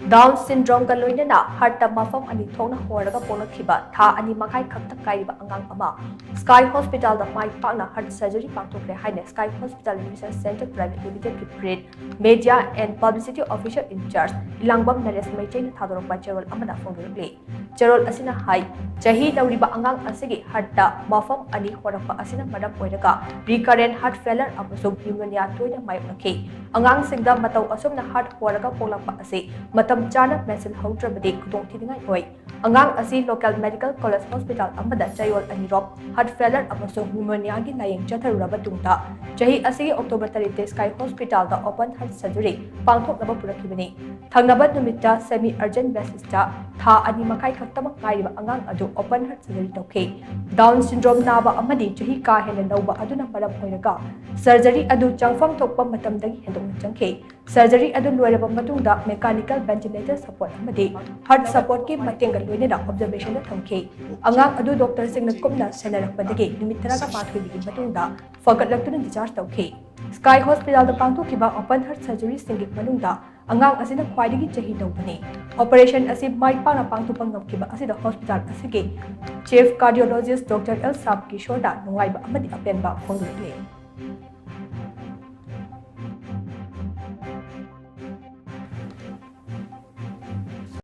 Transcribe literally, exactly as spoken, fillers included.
Down syndrome ꯒ ꯂꯣꯏꯅꯅ heart ꯇ ꯃꯐꯝ ꯑꯅꯤ ꯊꯣꯛꯅ ꯍꯣꯔꯒ ꯄꯣꯛꯂꯛꯈꯤꯕ ꯊꯥ ꯑꯅꯤ ꯃꯈꯥꯏ ꯈꯛꯇ ꯉꯥꯏꯔꯤꯕ ꯑꯉꯥꯡ ꯑꯃ Sky Hospital ꯗ ꯃꯥꯏ ꯄꯥꯛꯅ heart surgery ꯄꯥꯡꯊꯣꯛꯈ꯭ꯔꯦ ꯍꯥꯏꯅ Sky Hospital Research Center Private Limited ꯀꯤ Print, Media and Publicity Officer in Charge ꯏꯂꯥꯡꯕꯝ ꯅꯔꯦꯁ ꯃꯩꯇꯩꯅ ꯊꯥꯗꯣꯔꯛꯄ ꯆꯦꯔꯣꯜ ꯑꯃꯅ ꯐꯣꯡꯗꯣꯔꯛꯂꯤ꯫ ꯆꯦꯔꯣꯜ ꯑꯁꯤꯅ ꯍꯥꯏ, ꯆꯍꯤ ꯅꯧꯔꯤꯕ ꯑꯉꯥꯡ ꯑꯁꯤꯒꯤ heart ꯇ ꯃꯐꯝ ꯑꯅꯤ ꯍꯣꯔꯛꯄ ꯑꯁꯤꯅ ꯃꯔꯝ ꯑꯣꯏꯔꯒ recurrent heart failure ꯑꯃꯁꯨꯡ pneumonia ꯇꯣꯏꯅ ꯃꯥꯌꯣꯛꯅꯈꯤ꯫ ꯑꯉꯥꯡꯁꯤꯡꯗ ꯃꯇꯧ ꯑꯁꯨꯝꯅ heart ꯍꯣꯔꯒ ꯄꯣꯛꯂꯛꯄ ꯑꯁꯤ ꯃꯇꯝ ꯆꯥꯅ ꯃꯦꯟꯁꯤꯜꯍꯧꯗ꯭ꯔꯕꯗꯤ ꯈꯨꯗꯣꯡꯊꯤꯅꯤꯡꯉꯥꯏ ꯑꯣꯏ꯫ ꯑꯉꯥꯡ ꯑꯁꯤ local medical college hospital ꯑꯃꯗ ꯆꯌꯣꯜ ꯑꯅꯤꯔꯣꯝ heart failure ꯑꯃꯁꯨꯡ pneumonia ꯒꯤ ꯂꯥꯌꯦꯡ ꯆꯠꯊꯔꯨꯔꯕ ꯇꯨꯡꯗ, ꯆꯍꯤ ꯑꯁꯤꯒꯤ October ꯇꯔꯦꯠꯇ Sky Hospital ꯗ open heart surgery ꯄꯥꯡꯊꯣꯛꯅꯕ ꯄꯨꯔꯛꯈꯤꯕꯅꯤ꯫ ꯊꯪꯅꯕ ꯅꯨꯃꯤꯠꯇ semi urgent basis ꯇ ꯊꯥ ꯑꯅꯤ ꯃꯈꯥꯏ ꯈꯛꯇꯃꯛ ꯉꯥꯏꯔꯤꯕ ꯑꯉꯥꯡ ꯑꯗꯨ open heart surgery ꯇꯧꯈꯤ꯫ Down syndrome ꯅꯥꯕ ꯑꯃꯗꯤ ꯆꯍꯤ ꯀꯥ ꯍꯦꯟꯅ ꯅꯧꯕ ꯑꯗꯨꯅ ꯃꯔꯝ ꯑꯣꯏꯔꯒ surgery ꯑꯗꯨ ꯆꯪꯐꯝ ꯊꯣꯛꯄ ꯃꯇꯝꯗꯒꯤ ꯍꯦꯟꯗꯣꯛꯅ ꯆꯪꯈꯤ꯫ Surgery ꯑꯗꯨ ꯂꯣꯏꯔꯕ ꯃꯇꯨꯡꯗ mechanical ventilator support ꯑꯃꯗꯤ heart support ꯀꯤ ꯃꯇꯦꯡꯒ ꯂꯣꯏꯅꯅ observation ꯗ ꯊꯝꯈꯤ꯫ ꯑꯉꯥꯡ ꯑꯗꯨ doctor ꯁꯤꯡꯅ ꯀꯨꯞꯅ ꯁꯦꯟꯅꯔꯛꯄꯗꯒꯤ ꯅꯨꯃꯤꯠ ꯇꯔꯥꯃꯥꯊꯣꯏꯅꯤꯒꯤ ꯃꯇꯨꯡꯗ ꯐꯒꯠꯂꯛꯇꯨꯅ discharge ꯇꯧꯈꯤ꯫ Sky Hospital ꯗ ꯄꯥꯡꯊꯣꯛꯈꯤꯕ open heart surgery ꯁꯤꯡꯒꯤ ꯃꯅꯨꯡꯗ ꯑꯉꯥꯡ ꯑꯁꯤꯅ ꯈ꯭ꯋꯥꯏꯗꯒꯤ ꯆꯍꯤ ꯅꯧꯕꯅꯤ꯫ Operation ꯑꯁꯤ ꯃꯥꯏ ꯄꯥꯛꯅ ꯄꯥꯡꯊꯣꯛꯄ ꯉꯝꯈꯤꯕ ꯑꯁꯤꯗ hospital ꯑꯁꯤꯒꯤ chief cardiologist Doctor L ꯁꯥꯝ ꯀꯤꯁꯣꯔꯅ ꯅꯨꯡꯉꯥꯏꯕ ꯑꯃꯗꯤ ꯑꯄꯦꯟꯕ ꯐꯣꯡꯗꯣꯛꯂꯤ꯫